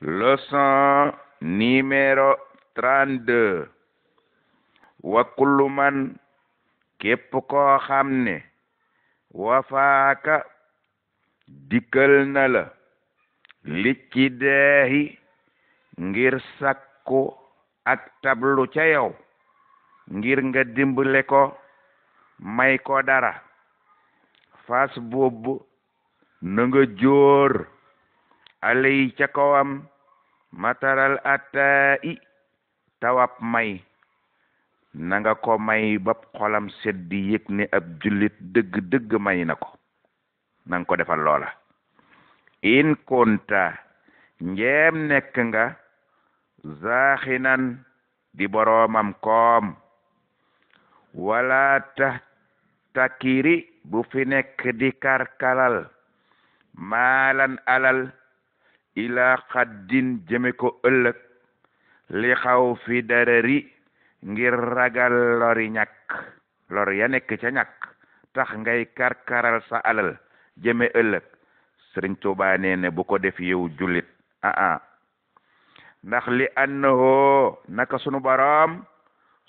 Leçon numéro 32. Wa kullu man képp koo xam ne wafaaka dikkal na la li ci deexi ngir sakku ak tablu ca yow ngir nga dimbale ko may ko dara fas boobu na nga jóor alay ca kawam mataral atai tawab may na nga ko may bap xolam seddi yëg ne ab jullit dëgg may na ko na nga ko defal loola in kunta njeem nekk nga zaaxinan di boroomam koom wala takiri bu fi nekk di karkalal maalan alal ila xaddin jëme ko ëllëg li xaw fi darari ngir ragal lori ñàkk lor ya nekk ca ñàkk tax ngay karkaral sa alal jëme ëllëg Sëriñ Tuubaa nee ne bu ko def yow jullit ndax li annahu naka sunu boroom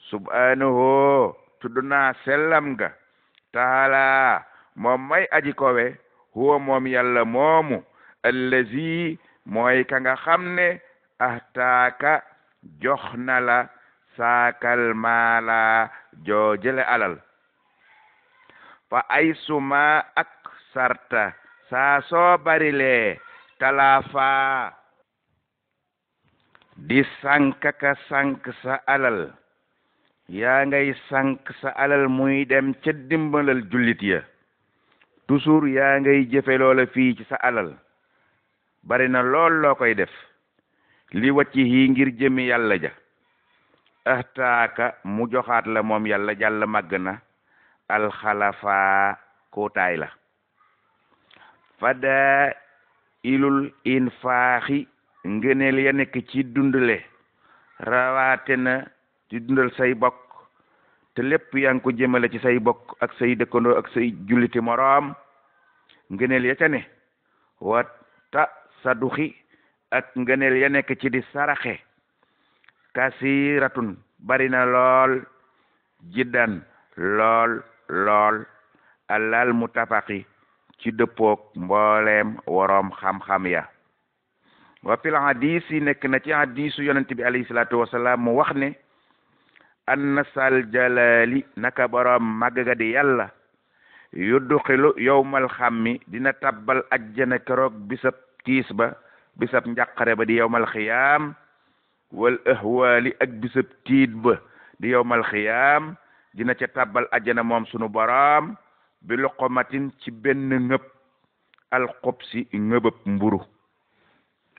subhanahu tudd naa sellam ga taala moom may aji kowe huwa moom yàlla moomu allazi mooy ka nga xam ne ahtaaka jox na la saakal maala joo jële alal fa ay suma ak sarta saa soo barile talaafa di sànk ka sànk sa alal yaa ngay sànk sa alal muy dem ca dimbalal jullit ya toujours yaa ngay jëfe loola fii ci sa alal bari na lool loo koy def li wacci yi ngir jëmi yàlla ja ahtaaka mu joxaat la moom yàlla jàll màgg na alxalafa kootaay la fada ilul infaaxi ngëneel ya nekk ci dundale rawaate na ci dundal say bokk te lépp yaa ngi ko jëmale ci say bokk ak say dëkkandoo ak say julliti moroom ngëneel ya ca ne wata saduxi ak ngëneel ya nekk ci di saraxe kasiratun bari na lool jiddan lool alal mutafaqi ci dëppook mbooleem woroom xam-xam ya wa fil hadis yi nekk na ci hadisu yonent bi alayhi salaatu wasalaam mu wax ne anna sal jalali naka boroom màgg ga di yàlla yudduxilu yowmal xammi dina tabbal ajjana keroog bisab tiis ba bisab njàqare ba di yowmal xiyaam wal ahwaali ak bisab tiit ba di yowmal xiyaam dina ca tabbal ajjana moom sunu boroom bi luqmatin ci benn ngëb alxubsi ngëbëb mburu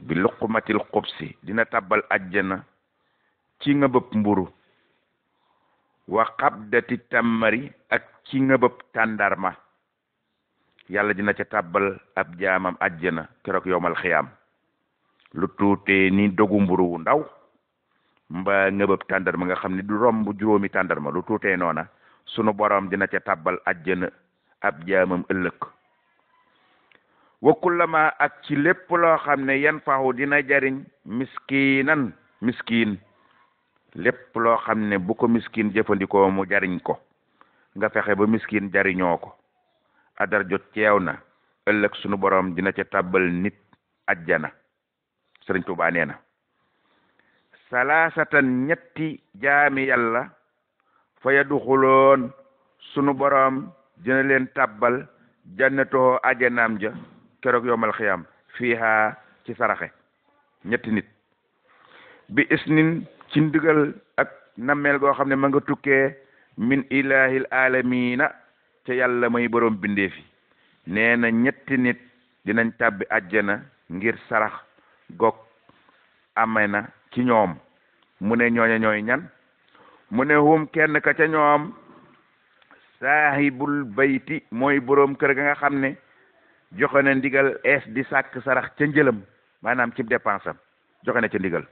bi luqmatil xubsi dina tabbal ajjana ci ngëbëb mburu wa xabdati tammari ak ci ngëbëb tàndarma yàlla dina ca tabbal ab jaamam ajjana keroog yowmal xiyaam lu tuutee ni dogu mburu wu ndaw mbaa ngëbëb tàndarma nga xam ne du romb juróomi tàndarma lu tuutee noona sunu borom dina ca tabbal ajjana ab jaamam ëllëg wa kullama ak ci lépp loo xam ne yan faxu dina jariñ miskin lépp loo xam ne bu ko miskin jëfandikoo mu jariñ ko nga fexe ba miskin jariñoo ko adar jot ceew na ëllëg sunu borom dina ca tàbbal nit ajjana Sëriñ Tuubaa nee na salaasatan ñetti jaami yàlla fa yaduxuloon sunu borom dina leen tàbbal jannatoo ajanaam ja keroog yowmal xiyaam fiiha ci saraxe ñetti nit bi isnin ci ndigal ak nammeel goo xam ne ma nga tukkee min ilahil alamina ca yàlla may boroom bindeefi nee na ñetti nit dinañ tàbbi ajjana ngir sarax gog amee na ci ñoom mu ne ñooña ñooy ñan mu ne hum kenn ka ca ñoom saahibul bayti mooy boroom kër ga nga xam ne joxe na ndigal di sàkk sarax ca njëlam maanaam ci dépense am joxe na ca ndigal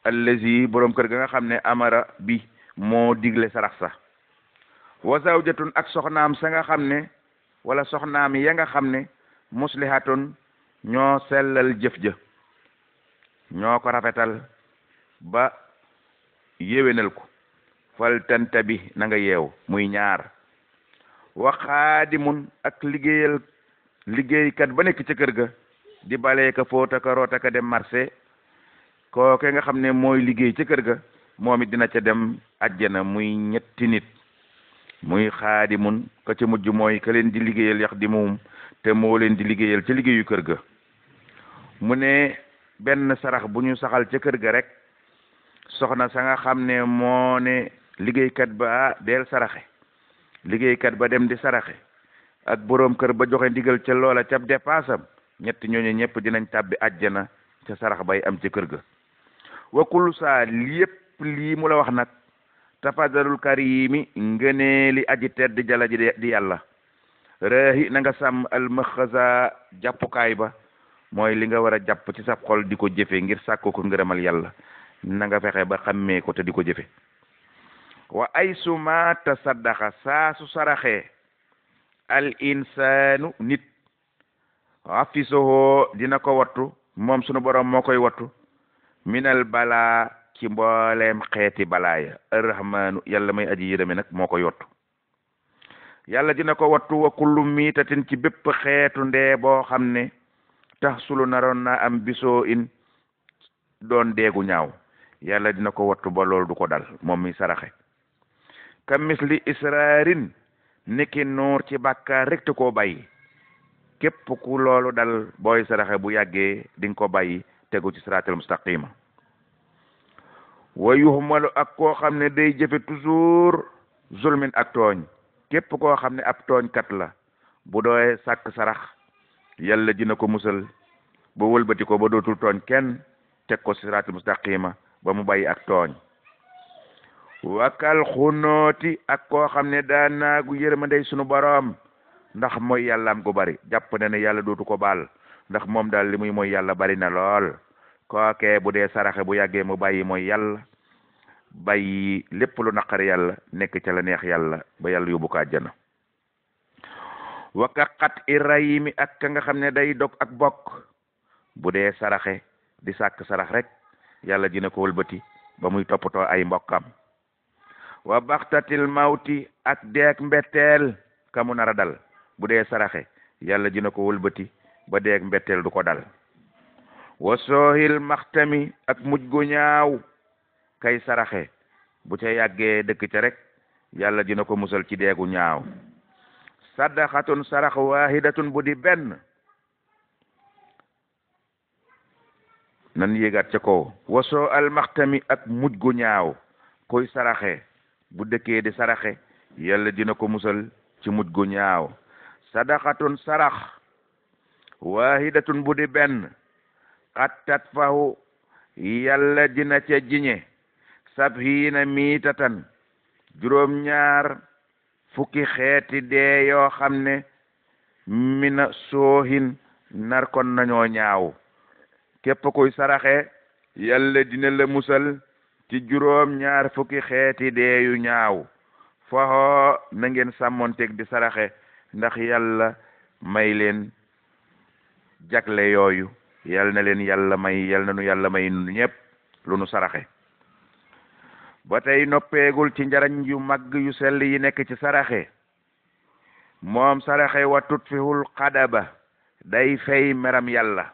allazi boroom kër ga nga xam ne amara bi moo digle sarax sa wa zawjatun ak soxnaam sa nga xam ne wala soxnaam ya nga xam ne muslihatun ñoo sellal jëf ja ñoo ko rafetal ba yéwénal ko fal tantabi na nga yeew muy ñaar wa xaadimun ak liggéeykat ba nekk ca kër ga di balee ka fóota ka roota ka dem marché kooke nga xam ne mooy liggéey ca kër ga moom it dina ca dem ajjana muy ñetti nit muy xaadimun ka ca mujj mooy ka leen di liggéeyal yax di moom te moo leen di liggéeyal ca liggéeyu kër ga mu ne benn sarax bu ñu saxal ca kër ga rek soxna sa nga xam ne moo ne liggéeykat ba del saraxe liggéeykat ba dem di saraxe ak boroom kër ba joxe ndigal ca loola ca dépassam ñetti ñooñu ñëpp dinañ tàbbi ajjana ca sarax bay am ca kër ga wakulu saa lépp lii mu la wax nag tafadalul karimi ngënee li aji tedd jala ji di yàlla raahi na nga sàmm almaxasa jàppukaay ba mooy li nga war a jàpp ci sa xol di ko jëfe ngir sàkko ko ngërëmal yàlla na nga fexe ba xammee ko te di ko jëfe wa ay suma tasaddaxa saa su saraxee al insaanu nit hafisoho dina ko wattu moom sunu borom moo koy wattu minal balaa ci mbooleem xeeti balaaya arrahmaanu yàlla may aji yërëme nag moo koy wattu yàlla dina ko wattu wa kullu miitatin ci bépp xeetu ndee boo xam ne tax sulu naroon naa am bisoo in doon deegu ñaaw yàlla dina ko wattu ba loolu du ko dal moom mi saraxe ka misli israarin niki nuur ci bàkkaar rek te koo bàyyi képp ku loolu dal booy saraxe bu yàggee di nga ko bàyyi tegu ci siraatal mustaqima wa yuhmalu ak koo xam ne day jëfe toujours zulmin ak tooñ képp koo xam ne ab tooñkat la bu dooy sàkk sarax yàlla dina ko musal ba wëlbati ko ba dootul tooñ kenn teg ko siraatal mustaqima ba mu bàyyi ak tooñ wakal xunooti ak koo xam ne daa naagu yërmandey sunu boroom ndax mooy yàllaam gu bari jàpp na ne yàlla dootu ko baal ndax moom daal li muy mooy yàlla bari na lool kookee bu dee saraxe bu yàggee mu bàyyi mooy yàlla bàyyi lépp lu naqari yàlla nekk ca la neex yàlla ba yàlla yóbbu ko àjjana waka xat i rayimi ak ka nga xam ne day dog ak bokk bu dee saraxe di sàkk sarax rek yàlla dina ko wëlbati ba muy toppatoo ay mbokkam wa baxtatil mawti ak deeg mbetteel ka mu nar a dal bu dee saraxe yàlla dina ko wëlbati ba deeg mbetteel du ko dal wa soohil maxtami ak mujj gu ñaaw kay saraxe bu ca yàggee dëkk ca rek yàlla dina ko musal ci deegu ñaaw sadaqatun sarax waahidatun bu di benn nan yéegaat ca kaw wa soo al maxtami ak mujj gu ñaaw koy saraxe bu dëkkee di saraxe yàlla dina ko musal ci mujj gu ñaaw sadaqatun sarax waahidatun bu di benn xattat fahu yàlla dina ca jiñe sabhiina miitatan juróom ñaar fukki xeeti dee yoo xam ne mina soohin nar kon nañoo ñaaw képp kuy saraxe yàlla dina la musal ci juróom ñaar fukki xeeti dee yu ñaaw faxoo na ngeen sàmmonteeg di saraxe ndax yàlla may leen jagle yooyu yal na leen yàlla may yal na nu yàlla may ñépp lu nu saraxe ba tey noppeegul ci njariñ yu mag yu sell yi nekk ci saraxe moom saraxe wa tutfihul xadaba day fay meram yàlla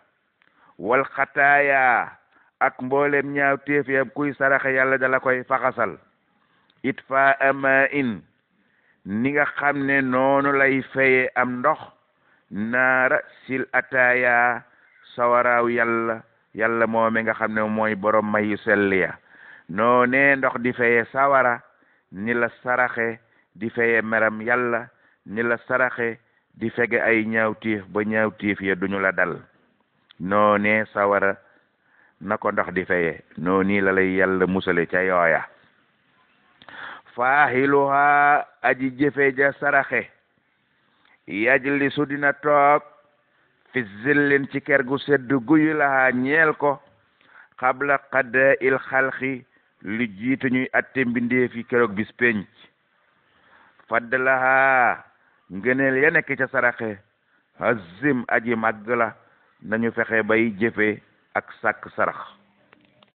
wal xataaya ak mboolem ñaaw téef ya kuy saraxe yàlla dala koy faxasal it fa ama in ni nga xam ne noonu lay faye am ndox naara sil ataaya sawaraaw yàlla moome nga xam ne mooy borom may yu sell ya noonee ndox di feye sawara ni la saraxe di feye meram yàlla ni la saraxe di fege ay ñaawtiif ba ñaawtiif ya duñu la dal noonee sawara na ko ndox di feye noonu la lay yàlla musale ca yooya faahiluha aji jëfe ja saraxe yajlisu dina toog fi zillin ci ker gu sedd guyu laha ñeel ko xabla qada il xalqi lu jiitu ñuy atte mbindeefi keroog bis penc faddalaha ngëneel ya nekk ca saraxe hazim aji màgg la nañu fexe bay jëfe ak sàkk sarax